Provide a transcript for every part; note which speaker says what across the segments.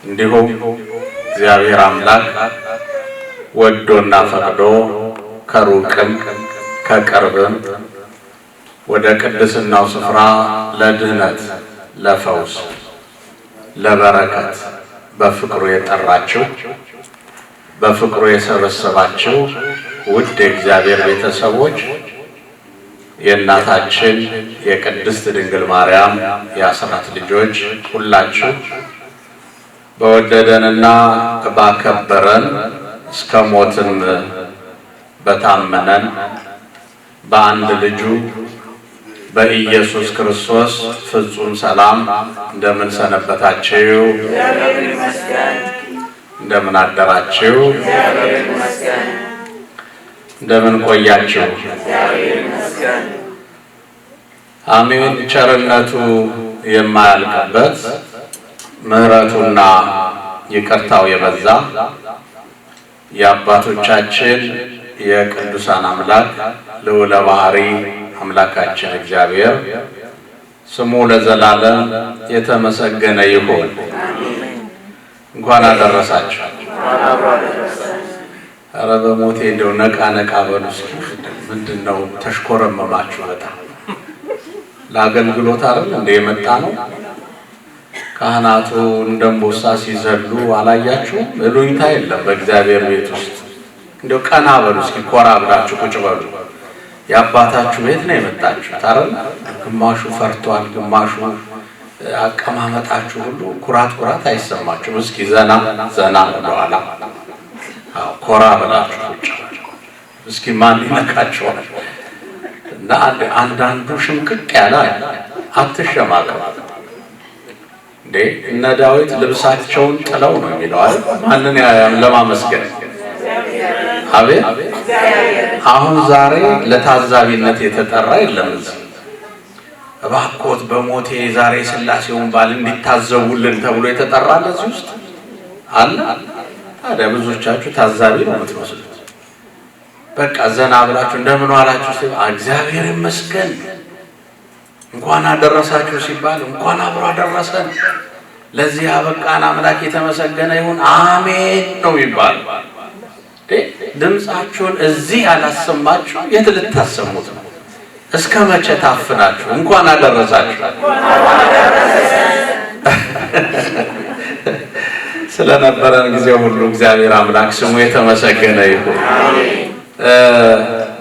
Speaker 1: እንዲሁም እግዚአብሔር አምላክ ወዶና ፈቅዶ ከሩቅም ከቅርብም ወደ ቅድስናው ስፍራ ለድህነት፣ ለፈውስ፣ ለበረከት በፍቅሩ የጠራችሁ፣ በፍቅሩ የሰበሰባችሁ ውድ የእግዚአብሔር ቤተሰቦች፣ የእናታችን የቅድስት ድንግል ማርያም የአስራት ልጆች ሁላችሁ፣ በወደደንና ባከበረን እስከ ሞትም በታመነን በአንድ ልጁ በኢየሱስ ክርስቶስ ፍጹም ሰላም እንደምን ሰነበታችሁ? እንደምን አደራችሁ? እንደምን ቆያችሁ? አሜን። ቸርነቱ የማያልቅበት፣ ምሕረቱና ይቅርታው የበዛ የአባቶቻችን የቅዱሳን አምላክ ልዑለ ባሕሪ አምላካችን እግዚአብሔር ስሙ ለዘላለም የተመሰገነ ይሁን። እንኳን አደረሳችሁ። ኧረ በሞቴ እንደው ነቃ ነቃ በሉ እስኪ። ምንድን ነው ተሽኮረመማችሁ? በጣም ለአገልግሎት አይደል እንደ የመጣ ነው። ካህናቱ እንደምቦሳ ሲዘሉ አላያችሁም? እሉኝታ የለም በእግዚአብሔር ቤት ውስጥ። እንደው ቀና በሉ እስኪ፣ ኮራ ብላችሁ ቁጭ በሉ። የአባታችሁ ቤት ነው የመጣችሁት አይደል? ግማሹ ፈርቷል፣ ግማሹ አቀማመጣችሁ ሁሉ ኩራት ኩራት አይሰማችሁም። እስኪ ዘና ዘና ወደኋላ፣ አዎ ኮራ ብላችሁ ቁጭ በሉ። እስኪ ማን ይነካችኋል? እና አንዳንዱ ሽምቅቅ ያለ፣ አትሸማቀቁ። እንዴ እነ ዳዊት ልብሳቸውን ጥለው ነው የሚለው አይደል? ማንን ለማመስገን? አቤት፣ አሁን ዛሬ ለታዛቢነት የተጠራ የለም እዚህ። እባክዎት በሞቴ ዛሬ ስላሴውን በዓል እንዲታዘቡልን ተብሎ የተጠራ ለዚህ ውስጥ አለ? ታዲያ ብዙዎቻችሁ ታዛቢ ነው የምትመስሉት። በቃ ዘና ብላችሁ እንደምን ዋላችሁ ሲባል እግዚአብሔር ይመስገን፣ እንኳን አደረሳችሁ ሲባል እንኳን አብሮ አደረሰን፣ ለዚህ ያበቃን አምላክ የተመሰገነ ይሁን አሜን ነው የሚባለው። ድምፃችሁን እዚህ ያላሰማችሁ የት ልታሰሙት ነው? እስከ መቼ ታፍናችሁ? እንኳን አደረሳችሁ። ስለነበረን ጊዜ ሁሉ እግዚአብሔር አምላክ ስሙ የተመሰገነ ይሁን።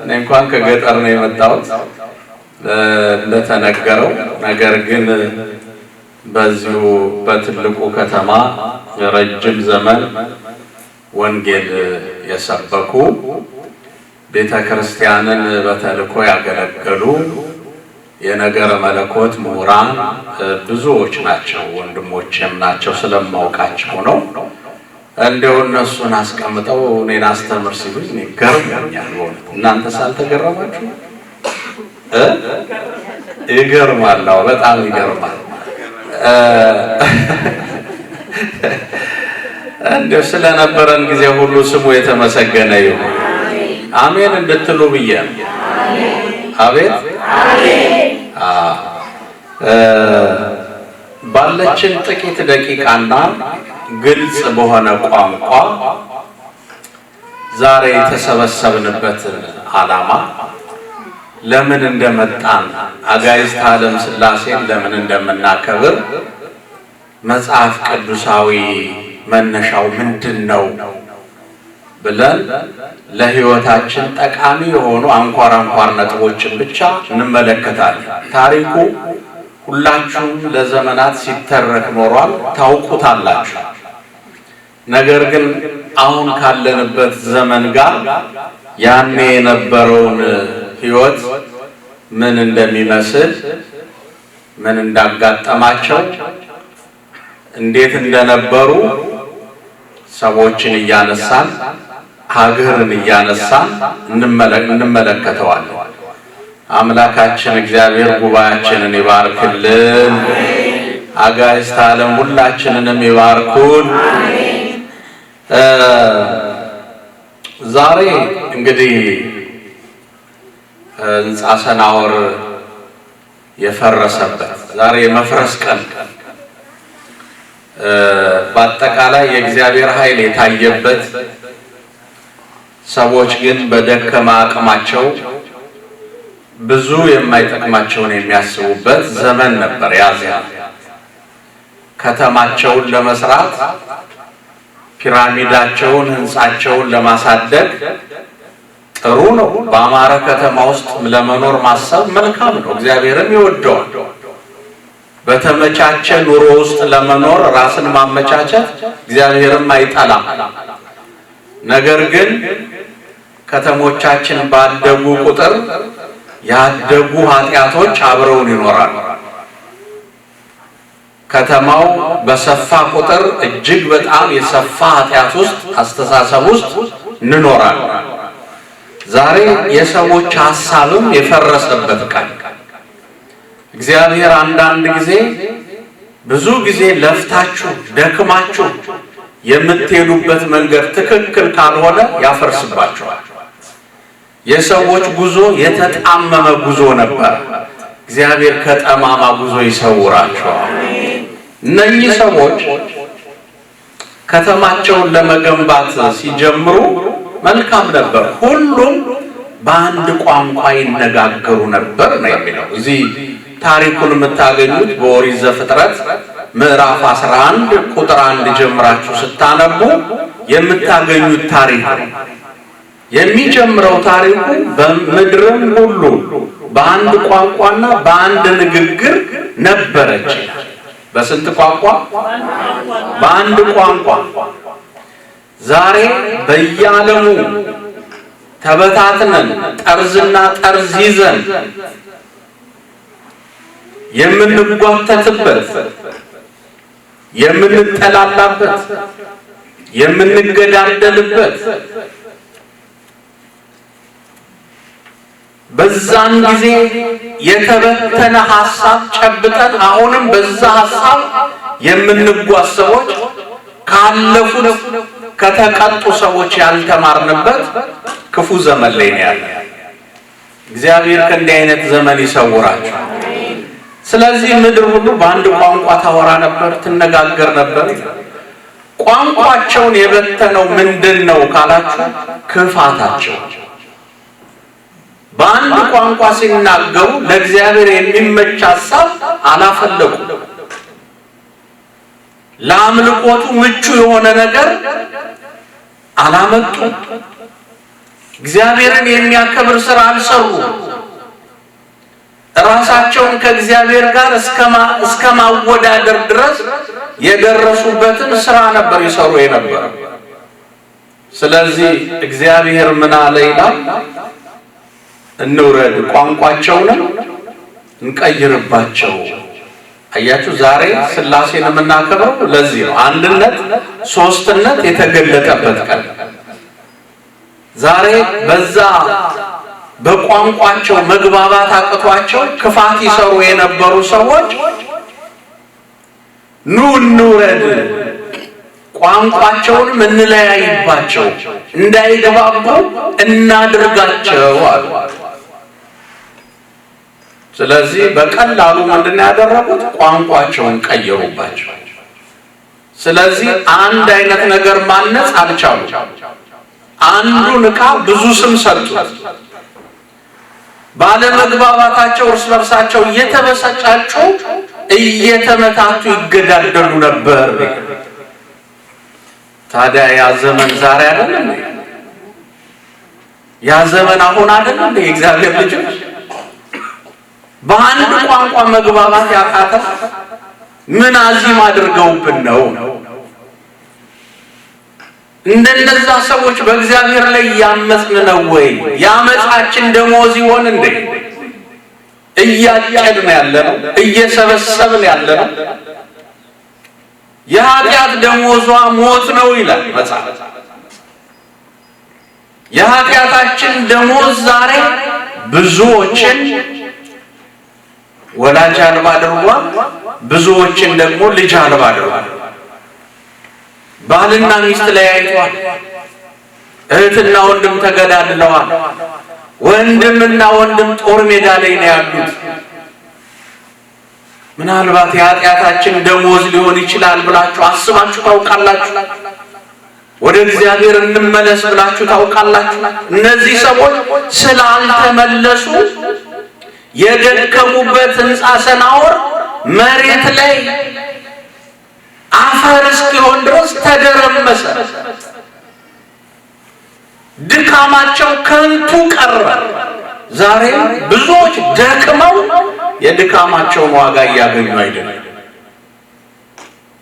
Speaker 1: እኔ እንኳን ከገጠር ነው የመጣሁት እንደተነገረው፣ ነገር ግን በዚሁ በትልቁ ከተማ ረጅም ዘመን ወንጌል የሰበኩ፣ ቤተ ክርስቲያንን በተልእኮ ያገለገሉ የነገረ መለኮት ምሁራን ብዙዎች ናቸው፣ ወንድሞቼም ናቸው፣ ስለማውቃቸው ነው። እንደው እነሱን አስቀምጠው እኔን አስተምር ሲሉኝ እኔ ገርሞኛል። በእውነት እናንተ ሳልተገረማችሁ እ ይገርማል። አዎ በጣም ይገርማል። እንደው ስለነበረን ጊዜ ሁሉ ስሙ የተመሰገነ ይሁን። አሜን እንድትሉ ብዬ ነው። አቤት፣ ባለችን ጥቂት ደቂቃና ግልጽ በሆነ ቋንቋ ዛሬ የተሰበሰብንበትን ዓላማ፣ ለምን እንደመጣን፣ አጋዕዝተ ዓለም ሥላሴን ለምን እንደምናከብር መጽሐፍ ቅዱሳዊ መነሻው ምንድን ነው ብለን ለሕይወታችን ጠቃሚ የሆኑ አንኳር አንኳር ነጥቦችን ብቻ እንመለከታለን። ታሪኩ ሁላችሁም ለዘመናት ሲተረክ ኖሯል፣ ታውቁታላችሁ። ነገር ግን አሁን ካለንበት ዘመን ጋር ያኔ የነበረውን ሕይወት ምን እንደሚመስል፣ ምን እንዳጋጠማቸው፣ እንዴት እንደነበሩ ሰዎችን እያነሳን፣ ሀገርን እያነሳን እንመለከተዋለን። አምላካችን እግዚአብሔር ጉባኤያችንን ይባርክልን። አጋዕዝተ ዓለም ሁላችንንም ይባርኩን። ዛሬ እንግዲህ ሕንፃ ሰናዖር የፈረሰበት ዛሬ የመፍረስ ቀን፣ በአጠቃላይ የእግዚአብሔር ኃይል የታየበት፣ ሰዎች ግን በደከማ አቅማቸው ብዙ የማይጠቅማቸውን የሚያስቡበት ዘመን ነበር። ያ ዘመን ከተማቸውን ለመስራት፣ ፒራሚዳቸውን፣ ህንጻቸውን ለማሳደግ ጥሩ ነው። በአማረ ከተማ ውስጥ ለመኖር ማሰብ መልካም ነው፣ እግዚአብሔርም ይወደዋል። በተመቻቸ ኑሮ ውስጥ ለመኖር ራስን ማመቻቸት እግዚአብሔርም አይጠላም። ነገር ግን ከተሞቻችን ባደጉ ቁጥር ያደጉ ኃጢአቶች አብረውን ይኖራሉ። ከተማው በሰፋ ቁጥር እጅግ በጣም የሰፋ ኃጢአት ውስጥ፣ አስተሳሰብ ውስጥ እንኖራለን። ዛሬ የሰዎች ሐሳብም የፈረሰበት ቀን። እግዚአብሔር አንዳንድ ጊዜ ብዙ ጊዜ ለፍታችሁ ደክማችሁ የምትሄዱበት መንገድ ትክክል ካልሆነ ያፈርስባችኋል። የሰዎች ጉዞ የተጣመመ ጉዞ ነበር። እግዚአብሔር ከጠማማ ጉዞ ይሰውራቸዋል። እነኚህ ሰዎች ከተማቸውን ለመገንባት ሲጀምሩ መልካም ነበር። ሁሉም በአንድ ቋንቋ ይነጋገሩ ነበር ነው የሚለው። እዚህ ታሪኩን የምታገኙት በኦሪት ዘፍጥረት ምዕራፍ 11 ቁጥር 1 ጀምራችሁ ስታነቡ የምታገኙት ታሪክ ነው። የሚጀምረው ታሪኩ በምድርም ሁሉ በአንድ ቋንቋና በአንድ ንግግር ነበረች። በስንት ቋንቋ? በአንድ ቋንቋ። ዛሬ በየዓለሙ ተበታትነን ጠርዝና ጠርዝ ይዘን የምንጓተትበት፣ የምንጠላላበት፣ የምንገዳደልበት፣ በዛን ጊዜ የተበተነ ሐሳብ ጨብጠን አሁንም በዛ ሐሳብ የምንጓዝ ሰዎች ካለፉት ከተቀጡ ሰዎች ያልተማርንበት ክፉ ዘመን ላይ ነው ያለ። እግዚአብሔር ከእንዲህ አይነት ዘመን ይሰውራቸው። ስለዚህ ምድር ሁሉ በአንድ ቋንቋ ታወራ ነበር፣ ትነጋገር ነበር። ቋንቋቸውን የበተነው ምንድን ነው ካላችሁ፣ ክፋታቸው። በአንድ ቋንቋ ሲናገሩ ለእግዚአብሔር የሚመች ሐሳብ አላፈለቁም። ለአምልኮቱ ምቹ የሆነ ነገር አላመጡም። እግዚአብሔርን የሚያከብር ስራ አልሰሩም። ራሳቸውን ከእግዚአብሔር ጋር እስከ ማወዳደር ድረስ የደረሱበትን ስራ ነበር ይሰሩ የነበረ። ስለዚህ እግዚአብሔር ምን አለ ይላል? እንውረድ፣ ቋንቋቸውንም እንቀይርባቸው። አያችሁ፣ ዛሬ ስላሴን የምናከብረው ለዚህ ነው። አንድነት ሶስትነት የተገለጠበት ቀን ዛሬ። በዛ በቋንቋቸው መግባባት አቅቷቸው ክፋት ይሰሩ የነበሩ ሰዎች ኑ እንውረድ፣ ቋንቋቸውንም እንለያይባቸው፣ እንዳይግባቡ እናድርጋቸው አሉ። ስለዚህ በቀላሉ ምንድን ነው ያደረጉት? ቋንቋቸውን ቀየሩባቸው። ስለዚህ አንድ አይነት ነገር ማነጽ አልቻሉም። አንዱን ዕቃ ብዙ ስም ሰጡት። ባለመግባባታቸው እርስ በርሳቸው እየተበሳጫጩ እየተመታቱ ይገዳደሉ ነበር። ታዲያ ያ ዘመን ዛሬ አይደለም? ያ ዘመን አሁን አይደለም? የእግዚአብሔር ልጆች፣ በአንድ ቋንቋ መግባባት ያቃተ ምን አዚም አድርገውብን ነው? እንደነዛ ሰዎች በእግዚአብሔር ላይ ያመጽን ነው ወይ? ያመጻችን ደሞዝ ይሆን እንዴ? እያጨድን ያለ ነው፣ እየሰበሰብን ያለ ነው። የኃጢአት ደሞዟ ሞት ነው ይላል መጽሐፍ። የኃጢአታችን ደሞዝ ዛሬ ብዙዎችን ወላጅ አልባ አድርጓል። ብዙዎችን ደግሞ ልጅ አልባ አድርጓል። ባልና ሚስት ለያይቷል። እህትና ወንድም ተገዳድለዋል። ወንድምና ወንድም ጦር ሜዳ ላይ ነው ያሉት። ምናልባት የኃጢአታችን ደሞዝ ሊሆን ይችላል ብላችሁ አስባችሁ ታውቃላችሁ? ወደ እግዚአብሔር እንመለስ ብላችሁ ታውቃላችሁ? እነዚህ ሰዎች ስላልተመለሱ የደከሙበት ሕንፃ ሰናዖር መሬት ላይ አፈር እስኪሆን ድረስ ተደረመሰ። ድካማቸው ከንቱ ቀረ። ዛሬ ብዙዎች ደክመው የድካማቸውን ዋጋ እያገኙ አይደለም።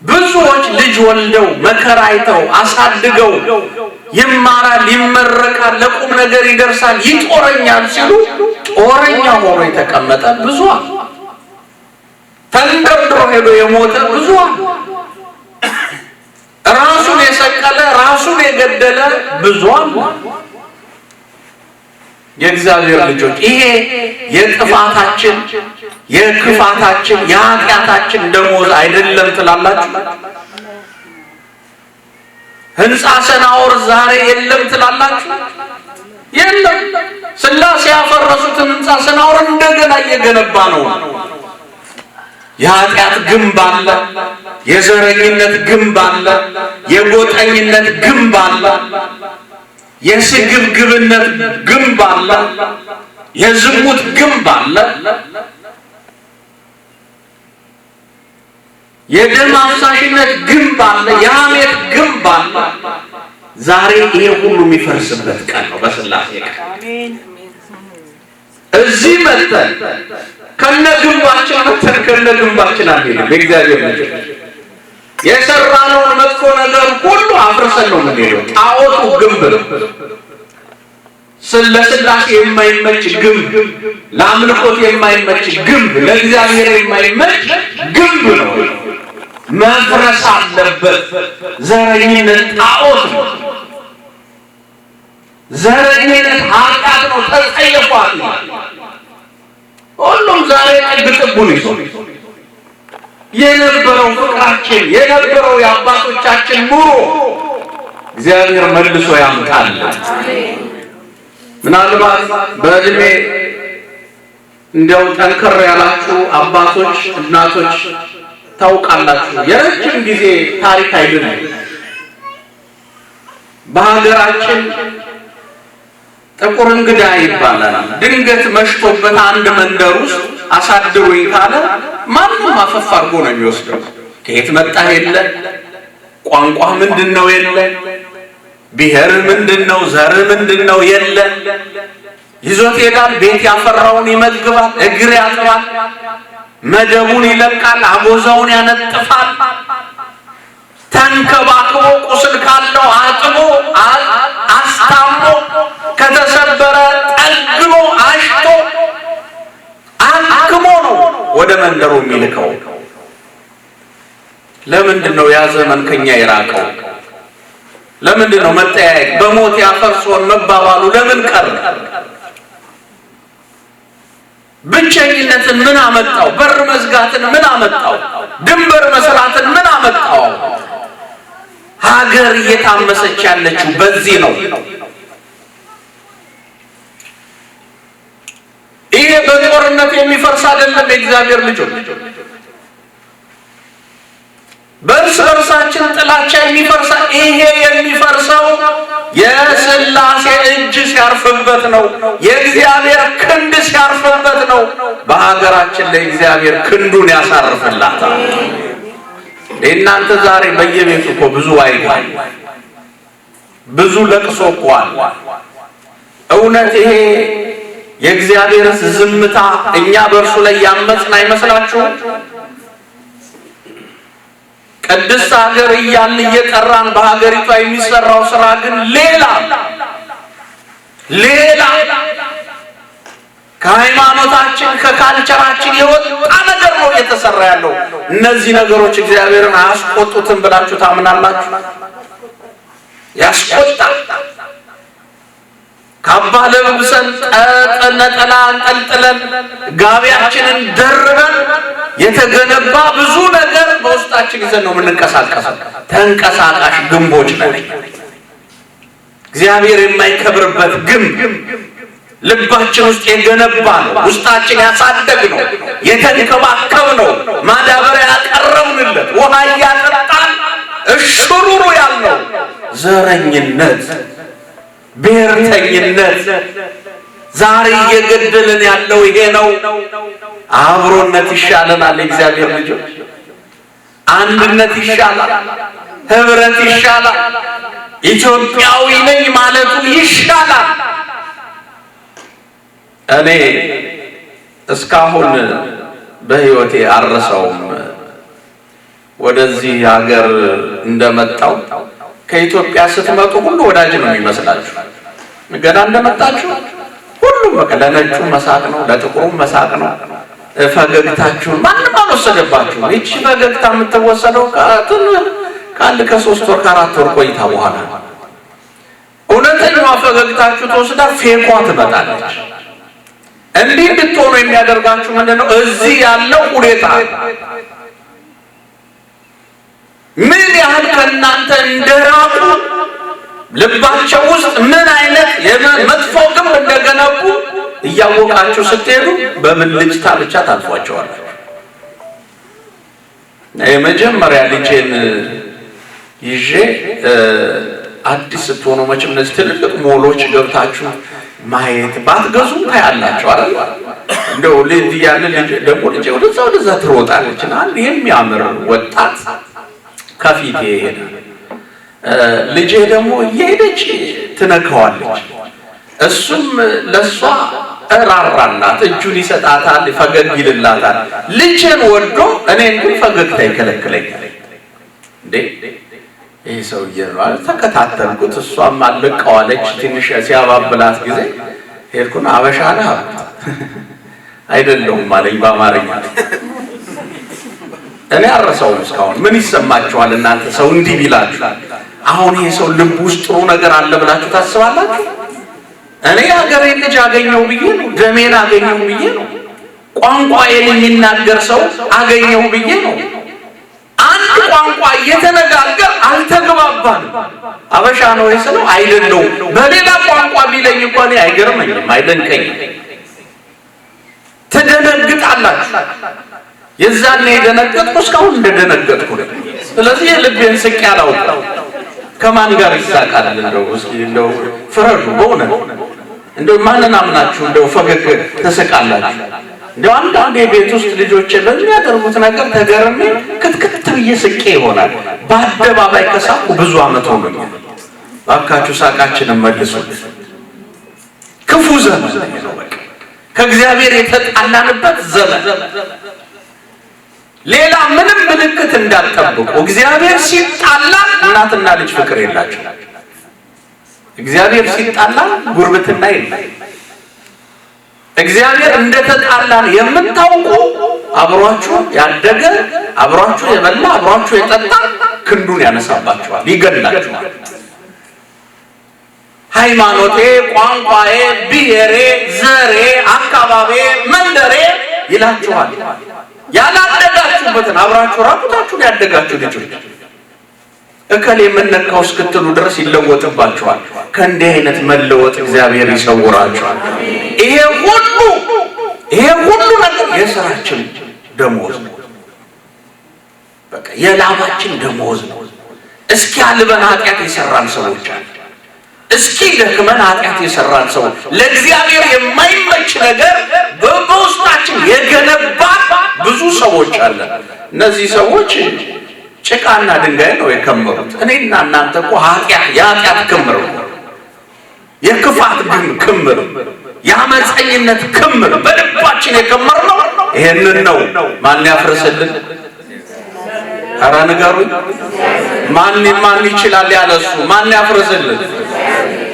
Speaker 1: ብዙዎች ልጅ ወልደው መከራ አይተው አሳድገው ይማራል፣ ይመረቃል፣ ለቁም ነገር ይደርሳል፣ ይጦረኛል ሲሉ ጦረኛ ሆኖ የተቀመጠ ብዙ አለ። ተንደርድሮ ሄዶ የሞተ ብዙ አለ። ራሱን የሰቀለ ራሱን የገደለ ብዙ አለ። የእግዚአብሔር ልጆች፣ ይሄ የጥፋታችን፣ የክፋታችን፣ የኃጢአታችን ደሞዝ አይደለም ትላላችሁ? ሕንፃ ሰናዖር ዛሬ የለም ትላላችሁ? የለም። ስላሴ ያፈረሱትን ሕንፃ ሰናዖር እንደገና እየገነባ ነው። የኃጢአት ግንብ አለ፣ የዘረኝነት ግንብ አለ፣ የጎጠኝነት ግንብ አለ፣ የስግብግብነት ግንብ አለ፣ የዝሙት ግንብ አለ፣ የደም አፍሳሽነት ግንብ አለ፣ የሐሜት ግንብ አለ። ዛሬ ይሄ ሁሉ የሚፈርስበት ቀን ነው። በስላሴ ቀን እዚህ መተን ከነ ግንባችን መተን ከነ ግንባችን አንሄድም። የእግዚአብሔር ልጆች፣ የሰራነውን መጥፎ ነገር ሁሉ አፍርሰን ነው የምንሄደው። ጣዖቱ ግንብ ነው። ለስላሴ የማይመች ግንብ፣ ለአምልኮት የማይመች ግንብ፣ ለእግዚአብሔር የማይመች ግንብ ነው። መፍረስ አለበት። ዘረኝነት ጣዖት ነው። ዘረኝነት ኃጢአት ነው። ተጸየፏት። ሁሉም ዛሬ ጥግ ጥጉን ይዞ የነበረው ፍቅራችን፣ የነበረው የአባቶቻችን ኑሮ እግዚአብሔር መልሶ ያምጣል። ምናልባት በእድሜ እንዲያው ጠንከር ያላችሁ አባቶች፣ እናቶች ታውቃላችሁ። የረጅም ጊዜ ታሪክ አይደለም። በሀገራችን ጥቁር እንግዳ ይባላል። ድንገት መሽቶበት አንድ መንደር ውስጥ አሳድሩኝ ካለ ማንም አፈፍ አድርጎ ነው የሚወስደው። ከየት መጣህ የለ፣ ቋንቋ ምንድን ነው የለ፣ ብሔር ምንድን ነው፣ ዘር ምንድን ነው የለ። ይዞት ይሄዳል። ቤት ያፈራውን ይመግባል፣ እግር ያጥባል፣ መደቡን ይለቃል፣ አጎዛውን ያነጥፋል። ተንከባክቦ ቁስል ካለው አጥቦ አስታሞ ከተሰበረ ጠግኖ አሽቶ አክሞ ነው ወደ መንደሩ የሚልከው። ለምንድን ነው ያ ዘመን ከኛ የራቀው? ለምንድን ነው መጠያየቅ በሞት ያፈርሶን መባባሉ ለምን ቀረ? ብቸኝነትን ምን አመጣው? በር መዝጋትን ምን አመጣው? ድንበር መስራትን ምን አመጣው? ሀገር እየታመሰች ያለችው በዚህ ነው። ይሄ በጦርነት የሚፈርስ አይደለም። የእግዚአብሔር ልጆች፣ በእርስ በርሳችን ጥላቻ የሚፈርሳ ይሄ የሚፈርሰው የስላሴ እጅ ሲያርፍበት ነው። የእግዚአብሔር ክንድ ሲያርፍበት ነው። በሀገራችን ላይ እግዚአብሔር ክንዱን ያሳርፍላታል። እናንተ ዛሬ በየቤቱ እኮ ብዙ ዋይታ፣ ብዙ ለቅሶ እኮ አለ። እውነት ይሄ የእግዚአብሔር ዝምታ እኛ በእርሱ ላይ ያመፅን አይመስላችሁም? ቅድስት ሀገር እያልን እየጠራን በሀገሪቷ የሚሰራው ስራ ግን ሌላ ሌላ ከሃይማኖታችን ከ culture ኣችን የወጣ ነገር ነው እየተሰራ ያለው። እነዚህ ነገሮች እግዚአብሔርን አያስቆጡትም ብላችሁ ታምናላችሁ? ያስቆጣል። ካባ ለብሰን ነጠላ አንጠልጥለን ጋቢያችንን ደርበን የተገነባ ብዙ ነገር በውስጣችን ይዘን ነው የምንንቀሳቀሰው። ተንቀሳቃሽ ግንቦች ነን። እግዚአብሔር የማይከብርበት ግንብ፣ ልባችን ውስጥ የገነባ ነው፣ ውስጣችን ያሳደግ ነው፣ የተንከባከብ ነው፣ ማዳበሪያ ያቀረብንለት፣ ውሃ እያጠጣን እሽሩሩ ያልነው ዘረኝነት፣ ብሔርተኝነት ዛሬ እየገደለን ያለው ይሄ ነው። አብሮነት ይሻለናል። የእግዚአብሔር ልጆች አንድነት ይሻላል፣ ህብረት ይሻላል፣ ኢትዮጵያዊ ነኝ ማለቱ ይሻላል። እኔ እስካሁን በህይወቴ አልረሳውም። ወደዚህ ሀገር እንደመጣው ከኢትዮጵያ ስትመጡ ሁሉ ወዳጅ ነው የሚመስላችሁ። ገና እንደመጣችሁ ሁሉም በቃ ለነጩ መሳቅ ነው፣ ለጥቁሩ መሳቅ ነው። ፈገግታችሁን ማንም አልወሰደባችሁም። ይቺ ፈገግታ የምትወሰደው ከአንድ ከ3 ወር ከ4 ወር ቆይታ በኋላ እውነተኛዋ ፈገግታችሁ ተወስዳ ፌኳ ትመጣለች። እንዲህ እንድትሆኑ የሚያደርጋችሁ ምንድነው? እዚህ ያለው ሁኔታ ምን ያህል ከእናንተ እንደራቁ ልባቸው ውስጥ ምን አይነት የመጥፎ ግንብ እንደገነቡ እያወቃችሁ ስትሄዱ በብልጭታ ብቻ ታልፏቸዋላችሁ። የመጀመሪያ ልጄን ይዤ አዲስ ስትሆኑ መቼም እነዚህ ትልልቅ ሞሎች ገብታችሁ ማየት ባትገዙም ታያላችሁ አይደል? እንደው ልጅ እያለ ልጅ ደግሞ ልጄ ወደዛ ወደዛ ትሮጣለች እና አንድ የሚያምር ወጣት ከፊቴ ሄደ። ልጄ ደግሞ እየሄደች ትነካዋለች። እሱም ለሷ እራራላት፣ እጁን ይሰጣታል፣ ፈገግ ይልላታል። ልጄን ወዶ እኔን ግን ፈገግታ ይከለክለኛል። እንዴ ይሄ ሰውዬ ነው አለ። ተከታተልኩት። እሷም አለቀዋለች። ትንሽ ሲያባብላት ጊዜ ሄድኩና አበሻ ነህ አልኩት። አይደለሁም አለኝ በአማርኛ። እኔ አልረሳውም እስካሁን። ምን ይሰማችኋል እናንተ ሰው እንዲህ ቢላችሁ? አሁን ይሄ ሰው ልብ ውስጥ ጥሩ ነገር አለ ብላችሁ ታስባላችሁ? እኔ ሀገሬን ልጅ አገኘው ብዬ ነው፣ ደሜን አገኘው ብዬ ነው፣ ቋንቋዬን የሚናገር ሰው አገኘው ብዬ ነው። አንድ ቋንቋ እየተነጋገር አልተግባባንም። አበሻ ነው ወይ ስለው አይደለሁም። በሌላ ቋንቋ ቢለኝ እንኳን እኔ አይገርመኝም፣ አይደንቀኝም። ትደነግጣላችሁ። የዛኔ የደነገጥኩ እስካሁን እንደደነገጥኩ ነው። ስለዚህ የልቤን ስቄ አላውቅም። ከማን ጋር ይሳቃል? እንደው እስኪ እንደው ፍረዱ በእውነት። እንደው ማንን አምናችሁ እንደው ፈገግ ትስቃላችሁ? እንደው አንዳንዴ ቤት ውስጥ ልጆች በሚያደርጉት ነገር ተገርሜ ክትክት ብዬ ስቄ ይሆናል። በአደባባይ ከሳቁ ብዙ አመት ሆኖኛል። እባካችሁ ሳቃችንን መልሱልን። ክፉ ዘመን ነው፣ በቃ ከእግዚአብሔር የተጣላንበት ዘመን። ሌላ ምንም ምልክት እንዳትጠብቁ። እግዚአብሔር ሲጣላ እናትና ልጅ ፍቅር የላቸው። እግዚአብሔር ሲጣላ ጉርብትና የለም። እግዚአብሔር እንደተጣላን የምታውቁ አብሯችሁ ያደገ አብሯችሁ የበላ አብሯችሁ የጠጣ ክንዱን ያነሳባችኋል፣ ይገላችኋል። ሃይማኖቴ፣ ቋንቋዬ፣ ብሔሬ፣ ዘሬ፣ አካባቢዬ፣ መንደሬ ይላችኋል። ያላደጋችሁበትን አብራችሁ ራቁታችሁን ያደጋችሁ ልጆች እከሌ የምነካው እስክትሉ ድረስ ይለወጥባችኋል። ከእንዲህ አይነት መለወጥ እግዚአብሔር ይሰውራችኋል። ይሄ ሁሉ ነገር የስራችን ደሞዝ ነው። በቃ የላባችን ደሞዝ ነው። እስኪ አልበን ኃጢአት የሰራን ሰዎች አሉ። እስኪ ደክመን ኃጢአት የሰራን ሰዎች፣ ለእግዚአብሔር የማይመች ነገር በውስጣችን የገነባ ብዙ ሰዎች አለን። እነዚህ ሰዎች ጭቃና ድንጋይ ነው የከመሩት። እኔና እናንተ እኮ ኃጢአት የኃጢአት ክምር ነው፣ የክፋት ግን ክምር፣ የአመፀኝነት ክምር በልባችን የከመርነው ይሄንን ነው። ማን ያፍርስልን? ኧረ ንገሩኝ። ማን ማን ይችላል ያለሱ? ማን ያፍርስልን?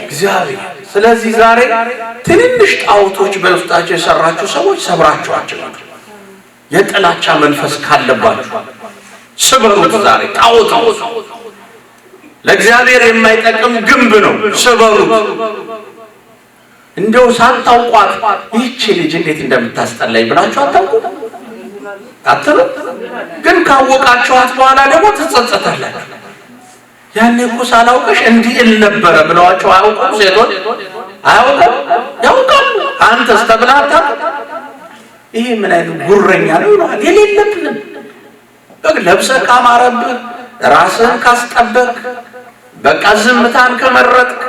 Speaker 1: እግዚአብሔር። ስለዚህ ዛሬ ትንንሽ ጣዖቶች በውስጣቸው የሰራችሁ ሰዎች ሰብራችኋቸው፣ የጥላቻ መንፈስ ካለባችሁ ስበሩት። ዛሬ ጣዖት ነው፣ ለእግዚአብሔር የማይጠቅም ግንብ ነው፣ ስበሩት። እንደው ሳታውቋት ይህቺ ልጅ እንዴት እንደምታስጠላኝ ብላችሁ አታውቁ አትሉ። ግን ካወቃችኋት በኋላ ደግሞ ትጸጸታላችሁ። ያኔ እኮ ሳላውቅሽ እንዲህ እል ነበረ ብለዋችሁ አያውቁም? ሴቶች አያውቁም? ያውቃሉ። አንተስ ተብለህ አታውቅም? ይሄ ምን አይነት ጉረኛ ነው ይለዋል። የሌለብንም በግ ለብሰህ ካማረብህ፣ ራስህን ካስጠበቅ፣ በቃ ዝምታን ከመረጥክ፣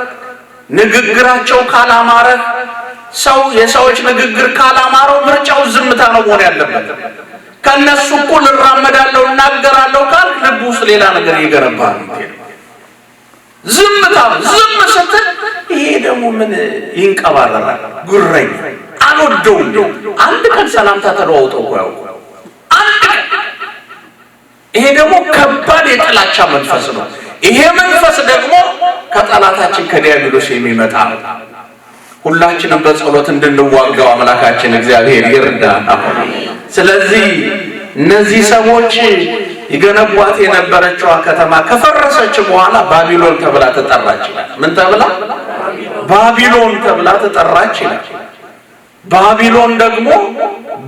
Speaker 1: ንግግራቸው ካላማረህ፣ ሰው የሰዎች ንግግር ካላማረው ምርጫው ዝምታ ነው መሆን ያለበት። ከነሱ እኩል እራመዳለሁ እናገራለሁ ካልክ ልብ ውስጥ ሌላ ነገር ይገነባል። ዝምታ ዝም ስትል ይሄ ደግሞ ምን ይንቀባረራል? ጉረኛ አልወደውም። አንድ ቀን ሰላምታ ተለዋውጠው እኮ ያውቁ አንድ ቀን። ይሄ ደግሞ ከባድ የጥላቻ መንፈስ ነው። ይሄ መንፈስ ደግሞ ከጠላታችን ከዲያብሎስ የሚመጣ ነው። ሁላችንም በጸሎት እንድንዋጋው አምላካችን እግዚአብሔር ይርዳን። ስለዚህ እነዚህ ሰዎች የገነቧት የነበረችዋ ከተማ ከፈረሰች በኋላ ባቢሎን ተብላ ተጠራች። ምን ተብላ? ባቢሎን ተብላ ተጠራች ይላል። ባቢሎን ደግሞ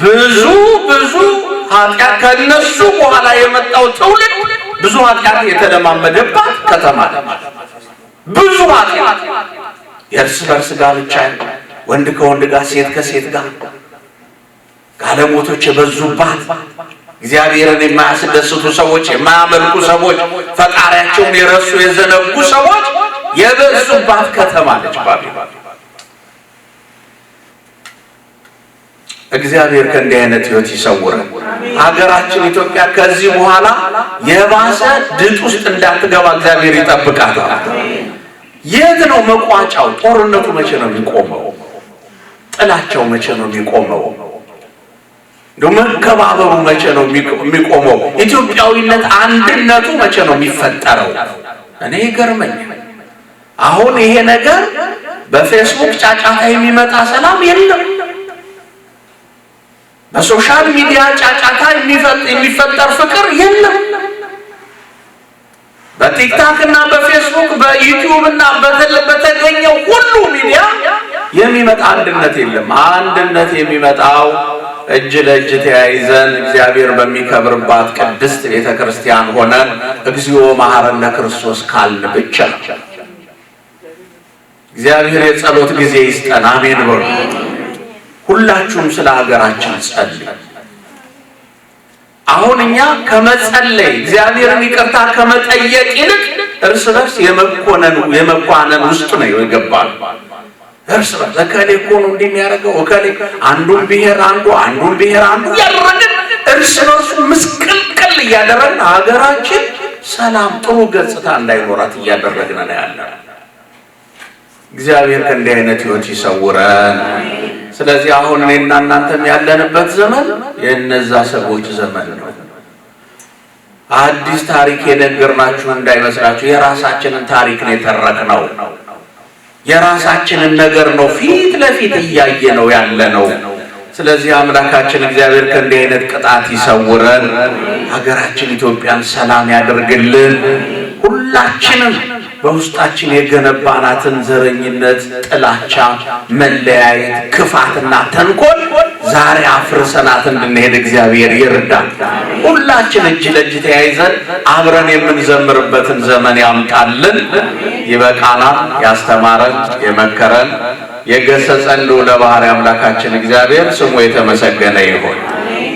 Speaker 1: ብዙ ብዙ ኃጢአት ከነሱ በኋላ የመጣው ትውልድ ብዙ ኃጢአት የተለማመደባት ከተማ ነች። ብዙ ኃጢአት፣ የእርስ በርስ ጋብቻ፣ ወንድ ከወንድ ጋር፣ ሴት ከሴት ጋር፣ ጋለሞቶች የበዙባት፣ እግዚአብሔርን የማያስደስቱ ሰዎች፣ የማያመልኩ ሰዎች፣ ፈጣሪያቸውን የረሱ የዘነጉ ሰዎች የበዙባት ከተማ ነች ባቢሎን። እግዚአብሔር ከእንዲህ አይነት ሕይወት ይሰውረን። ሀገራችን ኢትዮጵያ ከዚህ በኋላ የባሰ ድጥ ውስጥ እንዳትገባ እግዚአብሔር ይጠብቃታል። የት ነው መቋጫው? ጦርነቱ መቼ ነው የሚቆመው? ጥላቸው መቼ ነው የሚቆመው? መከባበሩ መቼ ነው የሚቆመው? ኢትዮጵያዊነት አንድነቱ መቼ ነው የሚፈጠረው? እኔ ይገርመኛል። አሁን ይሄ ነገር በፌስቡክ ጫጫታ የሚመጣ ሰላም የለም። በ social media ጫጫታ የሚፈጠር ፍቅር የለም። በቲክታክ እና በፌስቡክ በዩቲዩብ እና በተገኘው ሁሉ ሚዲያ የሚመጣ አንድነት የለም። አንድነት የሚመጣው እጅ ለእጅ ተያይዘን እግዚአብሔር በሚከብርባት ቅድስት ቤተ ክርስቲያን ሆነን እግዚኦ መሐረነ ክርስቶስ ካልን ብቻ። እግዚአብሔር የጸሎት ጊዜ ይስጠን። አሜን በሉ። ሁላችሁም ስለ ሀገራችን ጸልዩ። አሁን እኛ ከመጸለይ እግዚአብሔርን ይቅርታ ከመጠየቅ ይልቅ እርስ በርስ የመኳነን ውስጥ ነው የገባነው። እርስ በርስ እከሌ እኮ ነው እንዲህ የሚያደርገው፣ እከሌ አንዱን ብሔር አንዱ አንዱን ብሔር አንዱ እያደረግን እርስ በርሱ ምስቅልቅል እያደረግን ሀገራችን ሰላም ጥሩ ገጽታ እንዳይኖራት እያደረግን ነው ያለነው። እግዚአብሔር ከእንዲህ አይነት ሕይወት ይሰውረን። ስለዚህ አሁን እኔና እናንተም ያለንበት ዘመን የእነዛ ሰዎች ዘመን ነው። አዲስ ታሪክ የነገርናችሁ እንዳይመስላችሁ፣ የራሳችንን ታሪክ ነው የተረክነው። የራሳችንን ነገር ነው ፊት ለፊት እያየ ነው ያለነው። ስለዚህ አምላካችን እግዚአብሔር ከእንዲህ አይነት ቅጣት ይሰውረን። ሀገራችን ኢትዮጵያን ሰላም ያደርግልን። ሁላችንም በውስጣችን የገነባናትን ዘረኝነት፣ ጥላቻ፣ መለያየት፣ ክፋትና ተንኮል ዛሬ አፍርሰናት እንድንሄድ እግዚአብሔር ይርዳን። ሁላችን እጅ ለእጅ ተያይዘን አብረን የምንዘምርበትን ዘመን ያምጣልን። ይበቃናል። ያስተማረን፣ የመከረን፣ የገሰጸን ልዑለ ባሕርይ አምላካችን እግዚአብሔር ስሙ የተመሰገነ ይሁን።